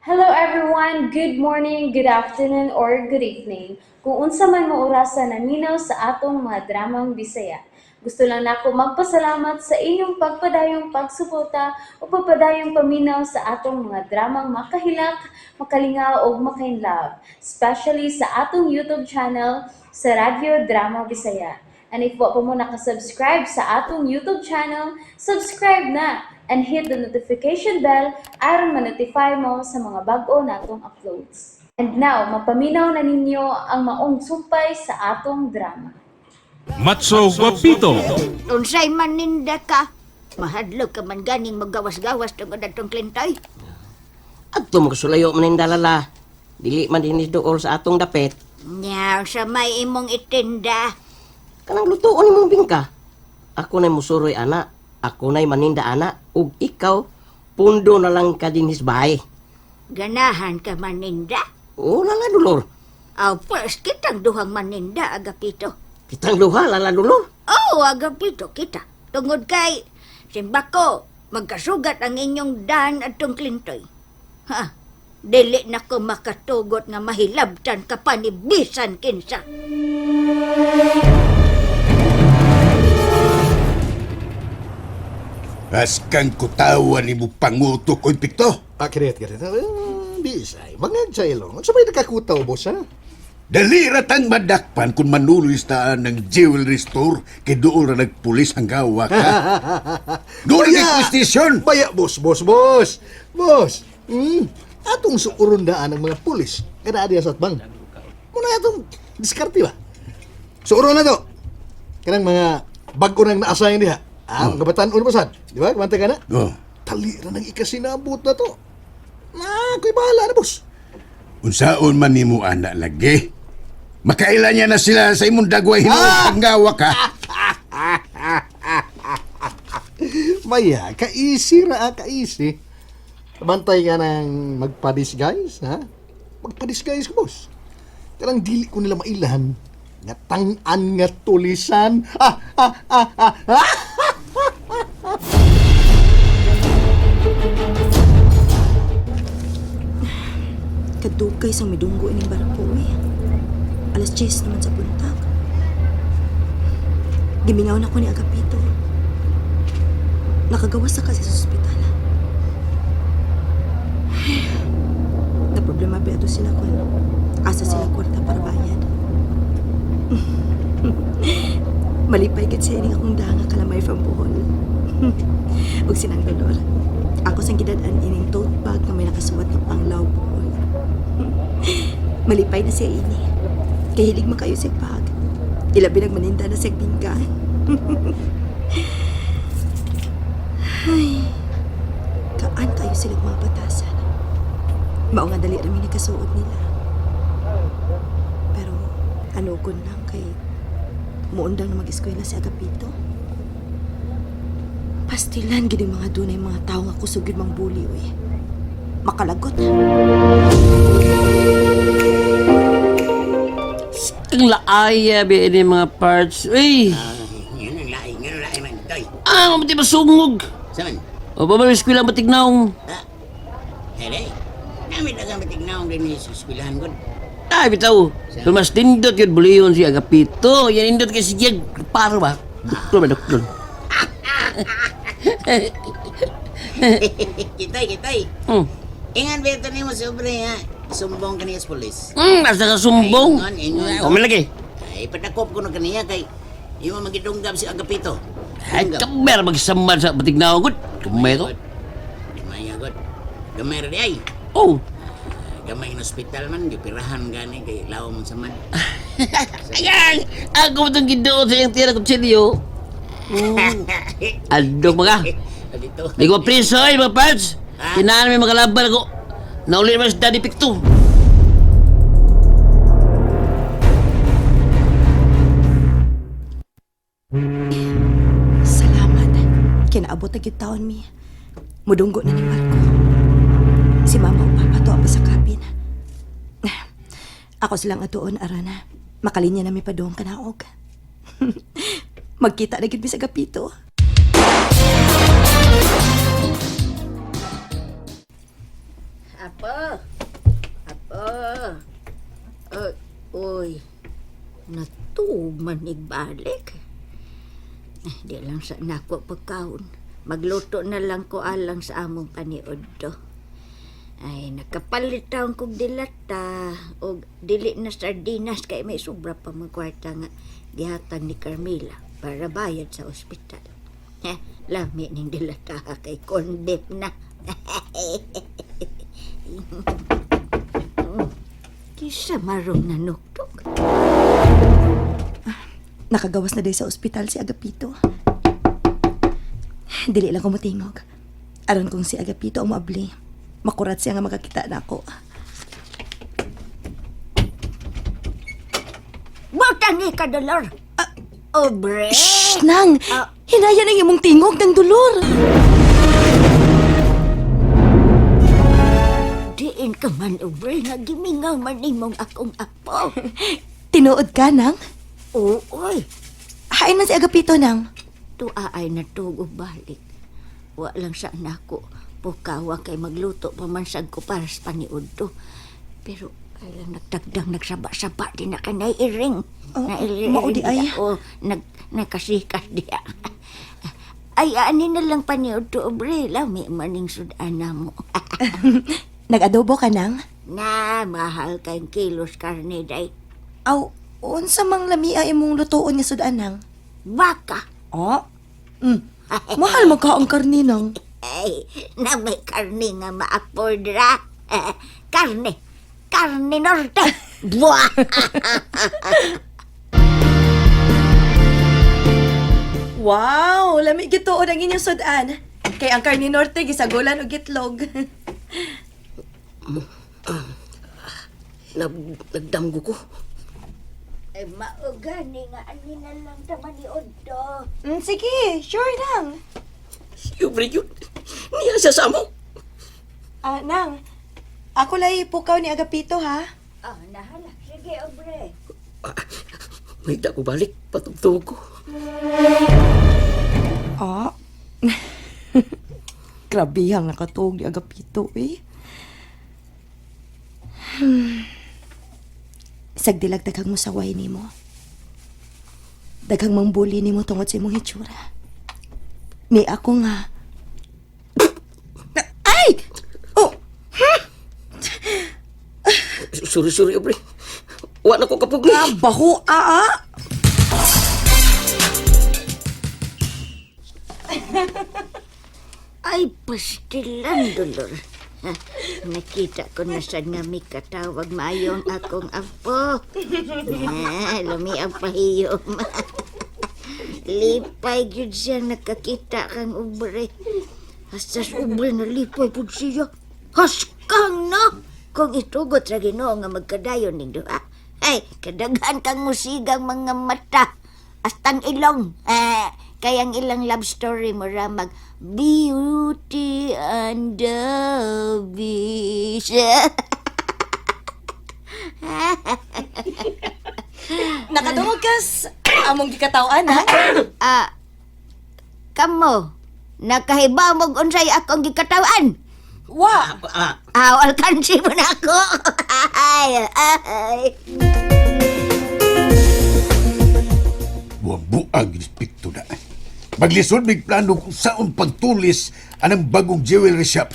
Hello everyone! Good morning, good afternoon, or good evening. Kung unsa man mo orasa naminaw sa atong mga dramang Bisaya. Gusto lang nako magpasalamat sa inyong pagpadayong pagsuporta o pagpadayong paminaw sa atong mga dramang makahilak, makalingaw ug makainlove, especially sa atong YouTube channel sa Radyo Drama Bisaya. And if wa pa mo nakasubscribe sa atong YouTube channel, subscribe na and hit the notification bell aron ma-notify mo sa mga bag-o natong uploads. And now, mapaminaw na ninyo ang maong sumpay sa atong drama. Matso Guapito. Unsay maninda ka? Mahadlok ka man ganing magawas-gawas tungod atong Klintoy. Adto mo kasulayo man ang dalala. Dili man dinis dool sa atong dapit. Nya, sa may imong itinda. Kanang lutuon imong bingka. Ako na'y musuroy ana. Ako na'y maninda ana. Ug ikaw, pundo na lang ka dinhis bahay. Ganahan ka maninda? O, lala dulor. Aw, first kitang duhang maninda, Agapito. Kitang duha, lala dulor. Oh, Agapito, kita. Tungod kay, simbako, magkasugat ang inyong daan atong Klintoy. Ha? Dili na ko makatugot nga mahilabtan ka pa ni bisan kinsa. Askan kutawa ni mo pangutok oy Pikto. Ah, kirit, kirit. Ah, di isay. Bangag sa ilong. Sa may nakakutaw, boss, ha? Dali ra tang madakpan kung manuloy taan ng jewelry store kay dool ra nagpulis ang gawa ka. Dool ra station. Baya, boss, boss, boss. Boss, atong suurundaan ang mga pulis. Kada adiya sa atbang. Muna atong diskarte ba? Suuron na to. Kanang mga bago nang naasayan diha. Ah, mga kabataan pa sad. Di ba? Kumanta ka na? Oh. Tali ra nang ikasinabot na to. Na, ako'y bahala na, boss. Unsaon man nimo ana lagi? Makaila niya na sila sa imong dagway hinuon panggawa ka. Maya, kaisi ra, ah, kaisi. Bantay ka ng magpa-disguise, ha? Magpa-disguise ka, boss. Karang dili ko nila mailan. Nga tang-an nga tulisan. Ah, ah, ah, ah, ah. Kadugay sang midunggo ining barko eh. Alas 10 naman sa buntag. Gimingaw na ko ni Agapito. Nakagawas na kasi sa ospital. Na problema ba ito sila kung asa sila kwarta para bayad. Malipay gid siya ining akong danga kalamay from Bohol. Ug sinang dolor. Ako sang gidad-an ining tote bag nga may nakasuwat nga panglaw Bohol. Malipay na siya ini. Kahilig man kayo sa bag. Ilabi nagmaninda na siya binggan. Ay, kaan kayo sila mga batasan. Mao nga dali rami nagkasuod nila. Pero ano kun lang kay muundang na mag-eskwela si Agapito. Pastilan gid ang mga dunay mga tao nga kusog gyud mang buli uy. Makalagot. Ang laaya, ba ini mga parts. Uy! Yan ang laing, yan ang laing man. Toy, Ah, mabuti masungog! saan? O ba ba, eskwela matignaong? Ah, hele. Namin na gamit ignaong din sa eskwelahan ko. Ay, bitaw. Pero mas nindot yun, buliyon si Agapito. Yan nindot kasi siya, paro ba? Doktor ba, doktor? Kitoy, kitoy. Ingan ba ito nimo sobre ha? Sumbong kaniya sa pulis. Nasa kasumbong. Ay, ingon, ingon. O, malagi. Ay, padakop ko na kaniya kay imo magidunggab si Agapito. Ay, kamer magsamad sa matignaong gud. Kamay to. Gamay agad. Gamay ra di ay. Oh. Gamay ng ospital man, gipirahan gani kay lawa man sa man. Ayan! Ako itong gidoon sa iyang tira kutsilyo. Adog mga. Dito. Di ko preso ay mga parts. Ha? Kinaan may mga laban ako. Nauli naman si Daddy Picto. Salamat. Kinaabot na gyud taon mi. Mudunggo na ni Marco. Si mama o papa to pa sa cabin. Ako silang atuon arana. Makalinya na mi padung kanaog. Magkita na gyud mi sa Gapito. Apo. Apo. Oy, oy. Natuman igbalik. Eh, di lang sa nako pagkaon. Magluto na lang ko alang sa among paniod to. Ay, nakapalit taon kog dilata og dili na sardinas kay may sobra pa mga kwarta nga gihatag ni Carmela para bayad sa ospital. Heh, lami ning dilata kay corned beef na. Kisa marong nanuktok. Nakagawas na day sa ospital si Agapito. Dili lang ko motingog. Aron kung si Agapito ang moabli, makurat siya nga makakita na ako. Butang ni ka, Dolor. Obre. Shh, nang! Hinaya ng imong tingog ng dolor. Diin ka man, Obre. Nagimingaw man nimong akong apo. Tinuod ka, nang? Ooy. Hain man si Agapito, nang. Tuwa ay natugo balik. Wa lang sa nako. Pukawa kay magluto pa man sad ko para sa paniud to. Pero ay lang nagtagdang nagsaba-saba di na ka naiiring. Oh, Naiiring mao di ay. O, nagkasikas diya. Ay, ani na lang paniud to, Obre. Lami maning sudan mo. Nag-adobo ka, nang? Na, mahal kayong kilos karne day. Aw, unsa mang lamia imong lutuon nga sudan, nang? Baka. Oh? Mahal magka ang karne, nang. Ay, na may karne nga ma-afford ra. Karne. Karne Norte. Buah! Wow, lami gituon ang inyong sudan. Kay ang karne norte gisagulan og itlog. Nagdamgo ko. Ay, maugani nga ani na lang taman ni Odto. Sige, sure nang. Siyempre yun. Niya siya sa mo. Ah, nang. Ako lay pukaw ni Agapito ha. Ah, nahala. Sige, obre. May ko balik. Patugtog ko. Ah. Grabe ang nakatuog ni Agapito eh. Sagdilag daghang musaway nimo. Daghang mangbuli nimo tungod sa imong hitsura. Ni ako nga. Ay! Oh, Sorry, sorry, obre. Wa na ko kapugni. ah, baho ah, ah. Ay, pastilan, Dolor. Ha, nakita ko na sad nga may katawag maayong akong apo. Ah, lumi ang pahiyom. Lipay gyud siya nakakita kang ubre. Hasta sa ubre na lipay pud siya. Haskang na! Kung itugot sa Ginoo nga magkadayon ning duha. Ay, kadaghan kang musigang mga mata. Astang ilong. Ah, kaya ang ilang love story mo mag Beauty and the Beast. Nakatungog kas among gikatawan ha. Ah, kamo, nakahiba mo unsay akong gikatawan. Wa. Ah, Aw, alkansi mo na ako. Ay, ay. Buang-buang inspekto na. Maglisod mig plano kung saon pagtulis anang bagong jewelry shop.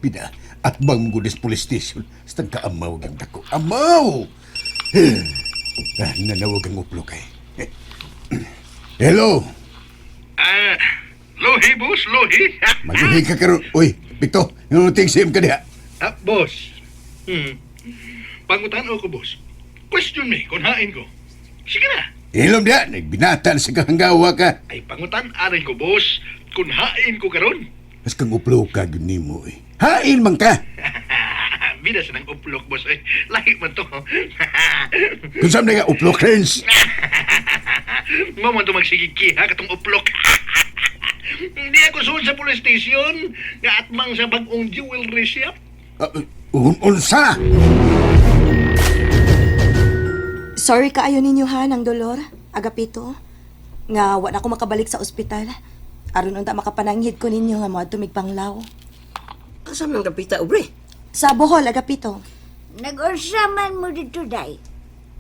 Pina, at bang mugudis police station. Stang kaamaw ang dako. Amaw! Ah, nanawag ang uplo kay. Hello! Ah, lohi, boss, lohi. Maguhi ka karon. Uy, Pito, nanuting siyam ka diha. Ah, boss. Pangutan ko, boss. Question me, kung hain ko. Sige na. Hilom diha, nagbinatan sa kahanggawa ka. Ay, pangutan arin ko, boss. Kung hain ko karon. Mas kang uplo ka gyud nimo eh. Hain man ka. Bida sa nang uplok, boss. Ay, lahi man to. Kung saan na nga uplo cleanse. Mo man to magsigig ha, katong uplok. Hindi ako suod sa police station. Nga atmang sa bagong jewelry shop. Unsa? Sorry kaayo ninyo ha, nang dolor, Agapito. Nga wa na ako makabalik sa ospital. Aron unta makapananghid ko ninyo nga moadto mig panglaw. Asa man kapita, obre? Sa Bohol, Agapito. Nag-unsa man mo dito, day.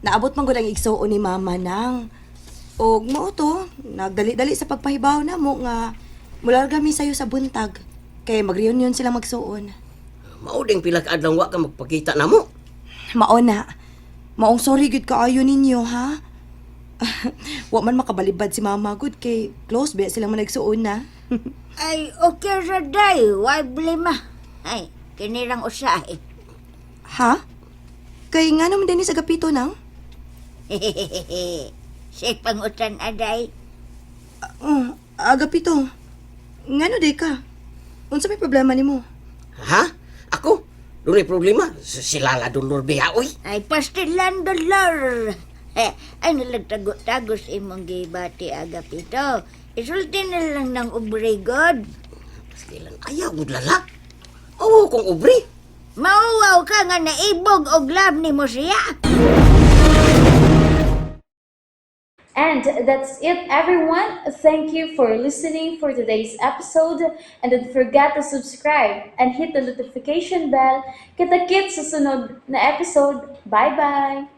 Naabot man gud ang igsuon ni mama nang. Og mao to, nagdali-dali sa pagpahibaw na mo nga mularga mi sayo sa buntag. Kay mag-reunion sila magsuon. Mao ding pila ka adlaw wa ka magpakita namo. Mao na. Maong sorry gud kaayo ninyo ha. Wa man makabalibad si mama gud kay close ba silang managsuon na. Ay, okay ra, day. Why blame ah. Ay, kinirang usahay. Ha? Kay nga naman din sa Agapito nang? Sa pangutan, aday. Oh, Agapito. Ngano di ka? Unsa may problema nimo? Ha? Ako? Dunay problema? Sila la Dolor biya oy. Ay, pastilan, Dolor. Eh, ay, nalagtago-tago sa imong gibati, Agapito. Isulti na lang ng ubrigod. Pastilan ayaw gud lala. Aw kong ubri. Mauwaw ka nga naibog og love ni mo siya. And that's it, everyone. Thank you for listening for today's episode. And don't forget to subscribe and hit the notification bell. Kita-kits sa sunod na episode. Bye-bye!